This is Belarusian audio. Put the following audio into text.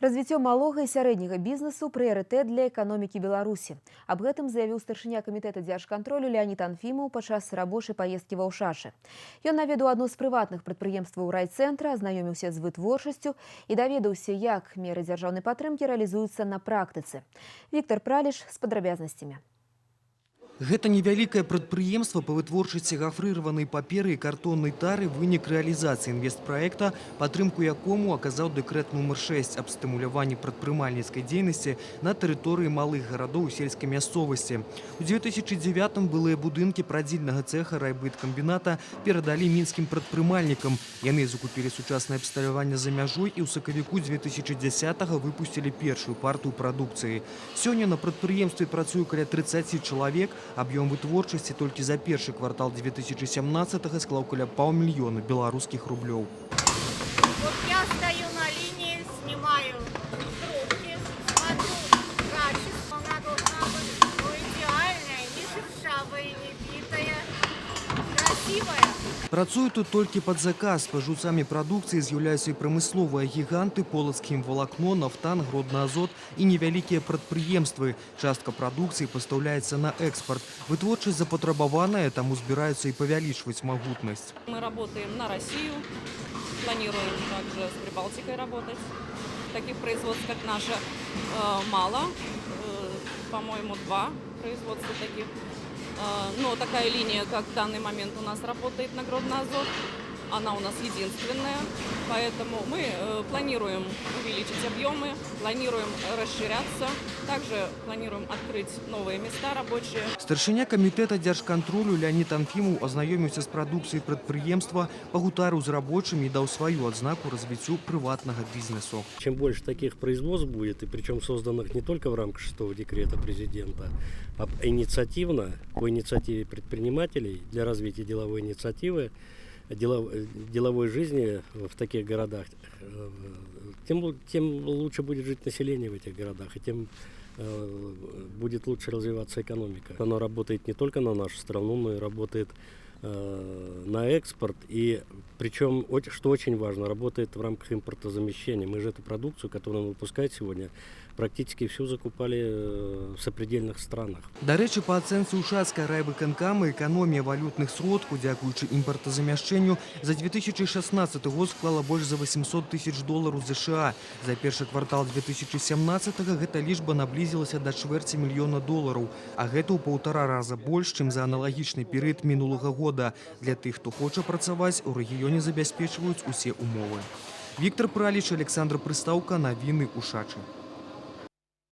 Развіццё малога і сярэдняга бізнесу — прыярытэт для эканомікі Беларусі. Аб гэтым заявіў старшыня камітэта дзяржкантролю Леанід Анфімаў падчас рабочай паездкі ва Ўшачы. Ён наведаў адно з прыватных прадпрыемстваў райцэнтра, азнаёміўся з вытворчасцю і даведаўся, як меры дзяржаўнай падтрымкі рэалізуюцца на практыцы. Віктар Праліш з падрабязнасцямі. Гэта невялікае прадпрыемства па вытворчасці гафрыраванай паперы і картоннай тары — вынік рэалізацыі інвестпраекта, падтрымку якому аказаў дэкрэт нумар 6 аб стымуляванні прадпрымальніцкай дзейнасці на тэрыторыі малых гарадоў у сельскай мясцовасці. У 2009 былыя будынкі прадзільнага цеха райбыткамбіната перадалі мінскім прадпрымальнікам. Яны закупілі сучаснае абсталяванне за мяжой і ў сакавіку 2010 выпусцілі першую партыю прадукцыі. Сёння на прадпрыемстве працуе каля 30 чалавек. Аб'ём вытворчасці толькі за першы квартал 2017 склаў каля паўмільёна беларускіх рублёў. Вот я стою на линии, снимаю трубки, смотрю качество. Она должна быть, ну, идеальная, не шершавая, не битая, красивая. Працуюць тут толькі пад заказ. Спажыўцамі прадукцыі з'яўляюцца і прамысловыя гіганты «Полацкхімвалакно», «Нафтан», «Гродна-Азот» і невялікія прадпрыемствы. Частка прадукцыі пастаўляецца на экспарт. Вытворчасць запатрабаваная, таму збіраюцца і павялічваць магутнасць. Мы работаем на Россию, планируем также с Прибалтикой работать. Таких производств, как наше, мало. По-моему, два производства таких. Но такая линия, как в данный момент у нас работает на Гродно-Азот, она у нас единственная. Поэтому мы планируем увеличить объемы, планируем расширяться, также планируем открыть новые места рабочие. Старшыня камітэта дзяржкантролю Леанід Анфімаў азнаёміўся з прадукцыяй прадпрыемства, пагутарыў з рабочымі і даў сваю адзнаку развіццю прыватнага бізнесу. Чем больше таких производств будет, и причем созданных не только в рамках шестого декрета президента, а инициативно, по инициативе предпринимателей для развития деловой инициативы, деловой жизни в таких городах, тем лучше будет жить население в этих городах, и тем будет лучше развиваться экономика. Оно работает не только на нашу страну, но и работает на экспорт. И причем, что очень важно, работает в рамках импортозамещения. Мы же эту продукцию, которую он выпускает сегодня, практически всю закупали в сопредельных странах. Дарэчы, па ацэнцы Ушацкага райвыканкама, эканомія валютных сродкаў, дзякуючы імпартазамяшчэнню, за 2016 год склала больш за 800 тысяч долараў ЗША. За першы квартал 2017 гэта лічба наблізілася да чвэрці мільёна долараў, а гэта ў паўтара раза больш, чым за аналагічны перыяд мінулага года. Для тых, хто хоча працаваць, у рэгіёне забяспечваюць усе умовы. Віктар Праліч, Аляксандр Прыстаўка, навіны, Ушачы.